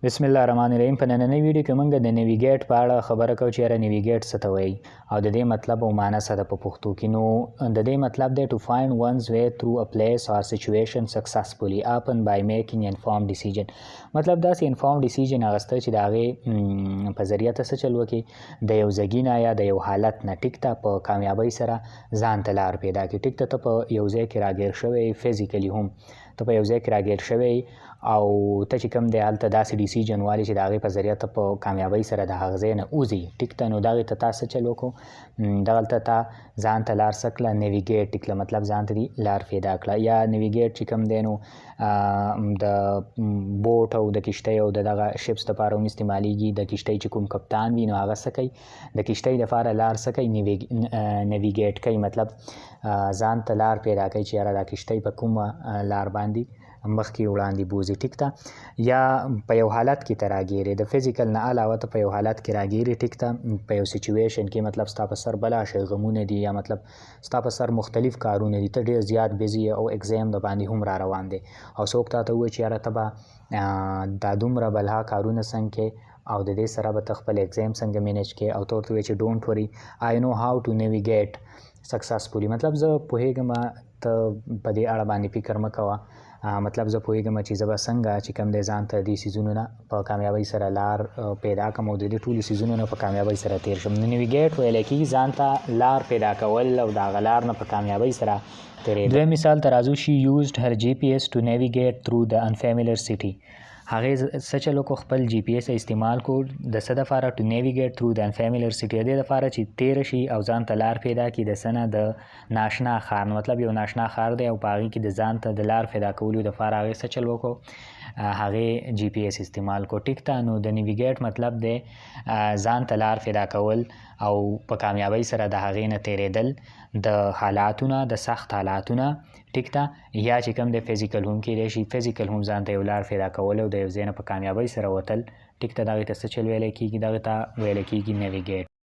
بسم الله الرحمن الرحیم. په نننۍ ویډیو کې موږ د navigate په اړه خبره کوو چې یاره navigate څه ته وایي او د دې مطلب او معنی څه ده په پښتو کې. نو د دې مطلب دی to find one's way through a place or situation successfully, often by making informed decision. مطلب داسې informed decision اخیسته چې د هغې په ذریعه ته څه چل وکړي، د یو ځګي نه یا د یو حالت نه، ټیک ته، په کامیابۍ سره ځان ته لار پیدا کړي. ټیک ته، ته په یو ځای کې راګیر شوی، physically هم ته په یو ځای کې راګیر شوی او ته چې کوم دی هلته داسې decision والي چې د هغې په ذریعه ته په کامیابۍ سره د هغه ځای نه وځي. ټیک ته، نو دغې ته تا څه چل وکړو؟ دغلته تا ځان ته لار څه کړه؟ navigate کړه، مطلب ځان ته دي لار پیدا کړه. یا navigate چې کوم دی نو د boat او د کشتۍ او د دغه ships دپاره هم استعمالیږي. د کشتۍ چې کوم کپتان وي نو هغه څه کوي؟ د کشتۍ دپاره لار څه کوي؟ navigate کوي، مطلب ځان ته لار پیدا کوي چې یاره دا کشتۍ په کومه لار باندې مخکې وړاندې بوځي. ټیک ته، یا په یو حالت کې ته راګیرې، د physical نه علاوه ته په یو حالت کې راګیرې، ټیک ته، په یو situation کې، مطلب ستا په سر بلا شی غمونه دي یا مطلب ستا په سر مختلف کارونه دي، ته ډېر زیات busy او exam د باندې هم را روان دی او څوک تا ته ووایي چې یاره ته به دا دومره بلها کارونه څنګه کې او د دې سره به ته خپل exam څنګه manage کې؟ او ته ورته وایې چې don't worry, I know how to navigate successfully. مطلب زه پوهېږم، ته په دې اړه باندې فکر مه کوه، مطلب زه پوهېږم چې زه به څنګه چې کوم دی ځان ته دې څیزونو نه په کامیابۍ سره لار پیدا کړم او د دې ټولو څیزونو نه په کامیابۍ سره تیر شم. نو navigate ویل کېږي ځان ته لار پیدا کول او د هغه لار نه په کامیابۍ سره تېرېدل. دویم مثال ته راځو. She used her GPS to navigate through the unfamiliar city. هغې څه چل وکړو؟ خپل GPS استعمال کو. د څه دپاره؟ To navigate through the unfamiliar city، د دې دپاره چې تیر شي او ځان ته لار پیدا کړي د څه نه؟ د ناشنا ښار. مطلب یو ناشنا ښار دی او په هغې کې د ځان ته د لار پیدا کولو دپاره هغې څه چل وکړو؟ هغې GPS استعمال کو. ټیک ته، نو د navigate مطلب دی ځان ته لار پیدا کول او په کامیابۍ سره د هغې نه تیرېدل، د حالاتونه، د سخت حالاتونه. ټیک ته، یا چې کوم د physical هم کېدای شي، physical هم ځان ته یو لار پیدا کول او د یو ځای نه په کامیابۍ سره وتل. ټیک ته، دغې ته څه چل ویلی کېږي؟ دغې ته ویل کېږي navigate.